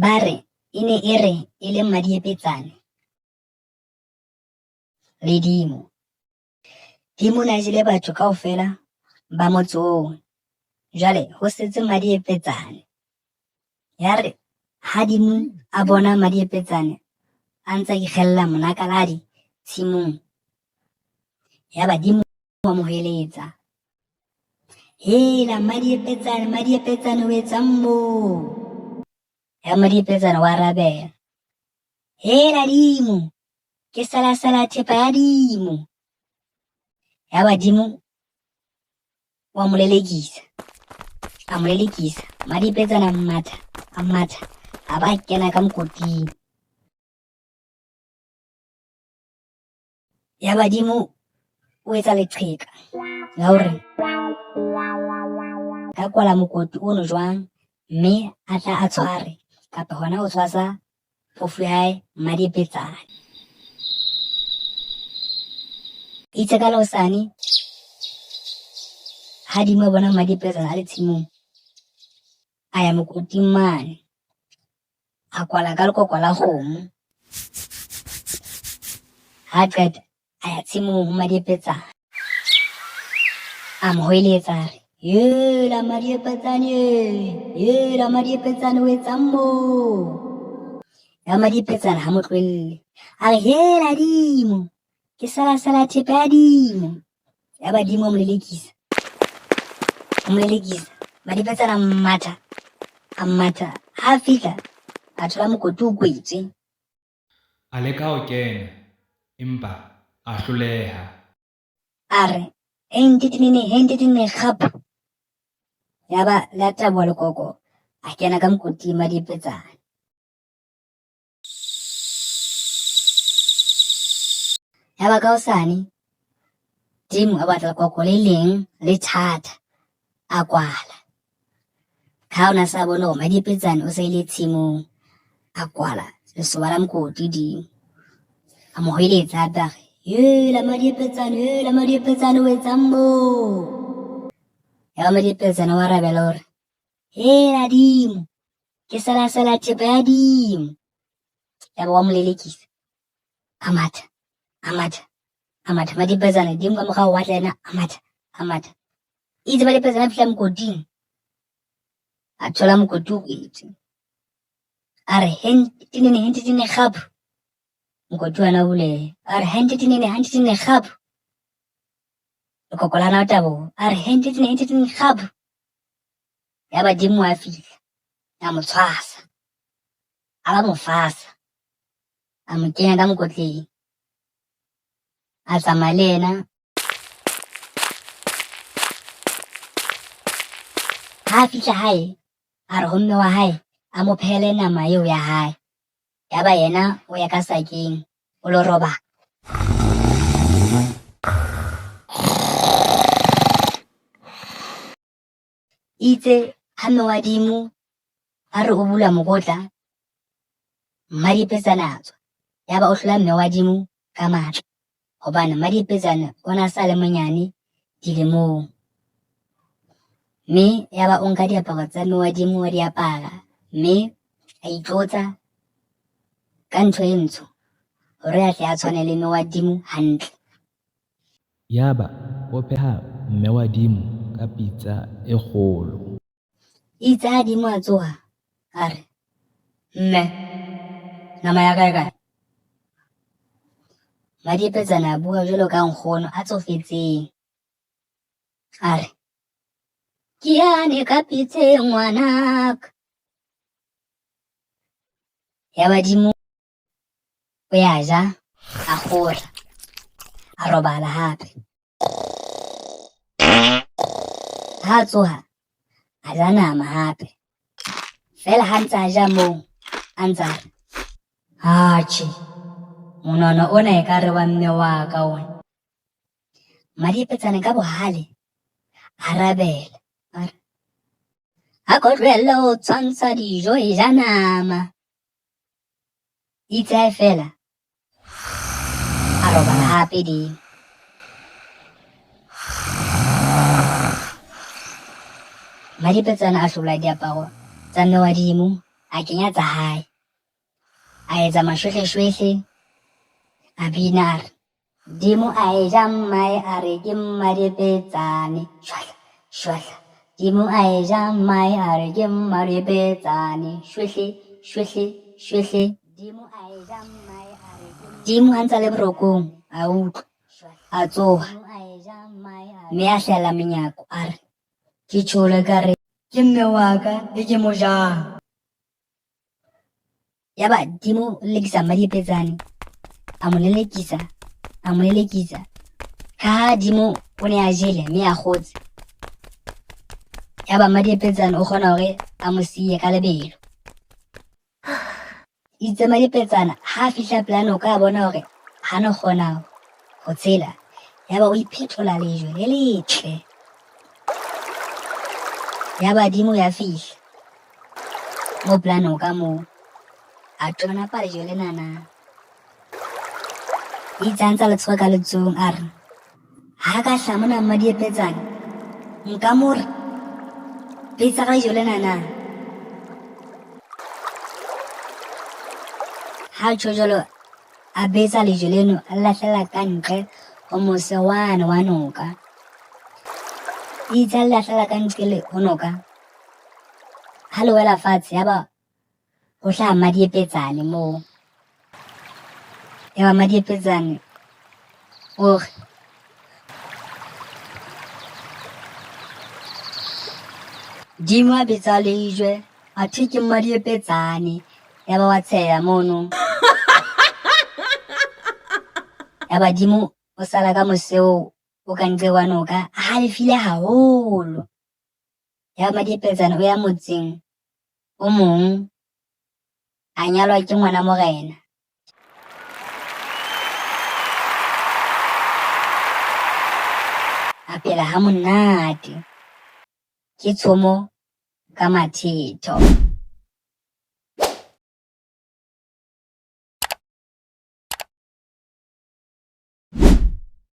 Ba re e ne e re e le Mmadiepetsane le Dimo. Dimo o ne a jele batho kaofela ba motse oo. Jwale ho setse Mmadiepetsane. Ya re ha Dimo a bona Mmadiepetsane a ntse a ikgella monakaladi tshimong, yaba Dimo wa mo hweletsa, Hela Mmadiepetsane, Mmadiepetsane o etsang moo? Ya Mmadiepetsane wa arabela, Hela Dimo, ke salasala thepa ya Dimo. Yaba Dimo wa mo lelekisa, a mo lelekisa. Mmadiepetsane a matha, a matha, a ba kena ka mokoting. Ya badimo o etsa leqheka la hore ka kwala mokoti ono jwang mme a tla a tshware kapa hona ho tshwasa phofu ya hae Mmadiepetsane. Itse ka la hosane ha Dimo a bona Mmadiepetsane a le tshimong, a ya mokoting mane a kwala ka lekoko la kgomo. Ha qeta a ya tshimong ho Mmadiepetsane. A mo hweletsa a re, Hela Mmadiepetsane, hela Mmadiepetsane o etsang moo? Ya Mmadiepetsane ha mo tlohelle. A re, Hela Dimo, ke salasala thepa ya Dimo. Ya ba Dimo a mo lelekisa, a mo lelekisa. Mmadiepetsane a matha, a matha. Ha a fihla a thola mokoti o kwetswe. A leka ho kena, empa a hloleha. A re, Hentitnene, hentitnene, kgap! Yaba le a taboha lekoko, a kena ka mokoting Mmadiepetsane. Yaba ka hosane, Dimo a batla lekoko le leng le thata, a kwala. Ha o na sa bone hore Mmadiepetsane o sa ile tshimong, a kwala lesoba la mokoti Dimo. A mo hweletsa hape a re, Hela Mmadiepetsane, hela Mmadiepetsane o etsang moo? Yaba Mmadiepetsane o arabela hore, Hela Dimo, ke salasala thepa ya Dimo. Yaba wa mo lelekisa, a matha, a matha, a matha. Mmadiepetsane Dimo ka morao wa tla yena a matha, a matha. Itse Mmadiepetsane a fihla mokoting, a thola mokoti o kwetswe. A re, Hentinene, hentinene, kgaphu. Mokoti wa na o bulehe. A re, Hentinene, hentinene, kgaphu. Lekoko la na o taboha. A re, Hentinene, hentinene, kgaphu. Yaba Dimo a fihla, a mo tshwasa, a ba mo fasa, a mo kenya ka mokotleng, a tsamaya le yena. Ha a fihla hae, a re ho mme wa hae a mo phehele nama eo ya hae. Yaba yena o ya ka sakeng o lo robala. Itse ha mme wa Dimo a re o bula mokotla, Mmadiepetsane a tswa. Yaba o hlola mme wa Dimo ka matla hobane Mmadiepetsane o ne a sa le monyane dilemong. Mme yaba o nka diaparo tsa mme wa Dimo wa di apara mme a itlotsa ka ntho e ntsho hore a tle a tshwane le mme wa Dimo hantle. Yaba o pheha mme wa Dimo ka pitsa e kgolo. Itse ha Dimo a tsoha, a re, Mme, nama ya ka e kae? Mmadiepetsane a bua jwalo ka nkgono a tsofetseng. A re, Ke yane ka pitseng ngwanaka. Yaba Dimo o ya ja, a kgora, a robala hape. Ha a tsoha, a ja nama hape. Feela ha ntse a ja moo, a ntse a re, Atjhe, monono ona ekare wa mme wa ka ona. Mmadiepetsane ka bohale a arabela, a re, A ko tlohelle ho tshwantsha dijo e ja nama. Itse ha e fela, a robala hape Dimo. Mmadipetsane a hlobola diaparo tsa mme wa Dimo, A kenya tsa hae. A etsa mashwehleshwehle, a bina a re, Dimo a e ja mmae a re ke mmadipetsane, shwahla, shwahla. Dimo a e ja mmae a re ke mmadipetsane, shwehle, shwehle, shwehle. Dimo a e ja mmae a re ke Dimo a ntsa le borokong, a utlwa, a tsoha, mme a hlahela menyako a re, Ke tjholo ka re ke mme wa ka e ke mo jang. Yaba Dimo o lelekisa Mmadipetsane, a mo lelekisa, a mo lelekisa. Ka ha Dimo o ne a jele mme a kgotse, yaba Mmadipetsane o kgona hore a mo siye ka lebelo. Itse Mmadipetsane ha a fihla pela noka a bona hore ha no kgona ho tshela, yaba o iphethola lejwe le letle. Yaba Dimo ya fihla mo pela noka moo, a thonapa lejwe lenana. Itse a ntse a le tshwere ka letsohong a re, ha ka hlaha mona Mmadiepetsane, nka mo re betsa ka lejwe lenana. Ha tjho jwalo a betsa lejwe leno a le lahlela ka ntle ho mose wane wa noka. Itse a le lahlela ka ntle ho noka, ha le wela fatshe yaba ho hlaha Mmadiepetsane moo. Yaba Mmadiepetsane o re, Dimo a betsa lejwe, athe ke Mmadiepetsane. Yaba wa tsheha mono. Yaba Dimo o sala ka mose oo o ka ntle wa noka, a halefile haholo. Ya Madiepetsane o ya motseng o mong a nyalwa ke ngwana morena. A phela ha monate. Ke tshomo ka mathetho.